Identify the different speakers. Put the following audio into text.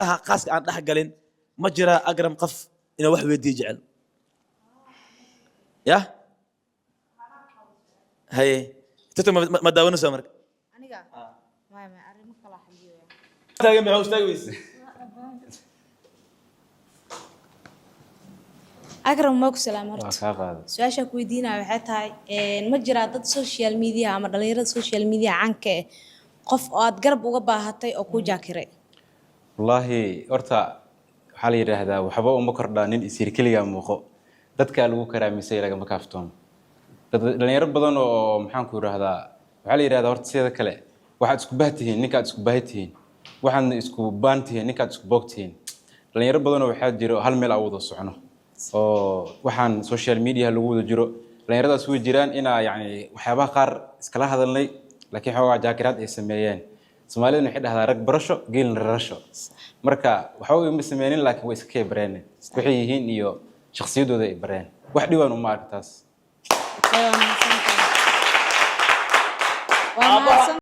Speaker 1: Qaaska aan dhex galin, ma jiraa Agram qof inuu wax weydiiyo jecel ya? Haye, TikTok ma daawanaysaa marka?
Speaker 2: Aniga maya, maya, arrimo kala xaliyo.
Speaker 1: Taagan maxaa istaagi weyse?
Speaker 2: Akram, waa ku salaam.
Speaker 3: Waa
Speaker 2: Horta
Speaker 3: kaa qaaday.
Speaker 2: Su-aashaa ku weydiinaya waxay tahay, ma jiraa dad social media ama dhalinyarada social media caanka ah qof oo aad garab uga baahatay oo kuu jaakiray?
Speaker 3: Wallaahi horta waxaa la yidhaahdaa, waxba uma kordhaa nin isiir keligaa muuqo. Dadkaa lagu karaamisay lagama kaaftoomo. Dad dhalinyaro badan oo, maxaan ku yidhaahdaa, waxaa la yidhahdaa horta sida kale, waxaad isku bah tihiin ninkaad isku baahi tihiin, waxaadna isku baan tihiin ninkaad isku boog tihiin. Dhalinyaro badanoo waxaa jiro hal meel aan wada socno oo waxaan social media lagu wada jiro. Dhalinyaradaas way jiraan inaa yacni waxyaabaha qaar iskala hadalnay, laakiin xoogaa jaakiraad ay sameeyeen. Soomaalidana waxay dhahdaa, "Rag barasho, geelna rarasho." Marka waxba ima sameynin, laakiin way iska kay bareen, waxay yihiin iyo shakhsiyaddooda ay bareen. Wax dhibaan uma arka taas.
Speaker 2: Waa mahadsantahay. Waa mahadsan.